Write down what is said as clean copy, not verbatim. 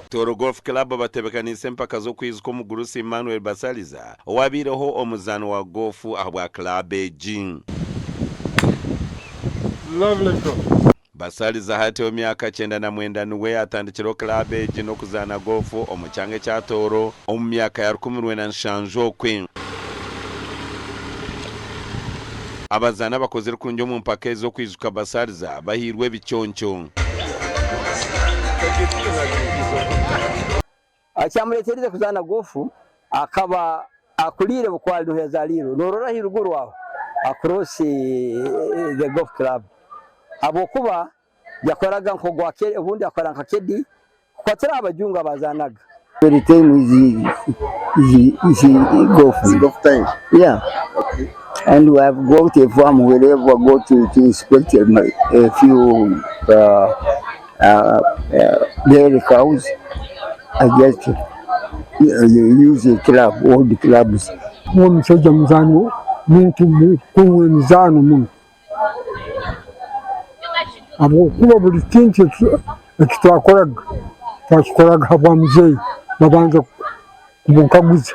Tooro Golf Club batebeekaniise empaka z'okwijuka omugurusi Emmanuel Basaliza owabaireho omuzaani wa goofu ahabwa club egi. Basaliza hati ow'emyaka 99 niwe yaatandikireho club egi n'okuzaana goofu omu kyanga ekya Tooro omu myaka ya 1970 okwe. Abazaani abakozire kurungi omu mpaka ezi z'okwijuka Basaliza bahairwe ebiconco. Ekyamureetereize kuzaana goofu akaba akuriire Bukwali niho yazaariirwe. Noorora ahairuguru aho across the golf club ahabw'okuba yakoraga nk'ogwa obundi akora nka kedi kukwatira aha bajungu abazaanaga. Every time is is golf. It's golf time. Yeah. Okay. And we have got a farm wherever we go to, to inspect a, a few uh, uh, uh, dairy cows. I just uh, use a club, all the clubs. Uwo mushaija muzaani muntu mukuru w'emizaano muno ahabw'okuba buri kintu eki twakoraga twakikoraga habwa muzeeyi babanza kumukaguza.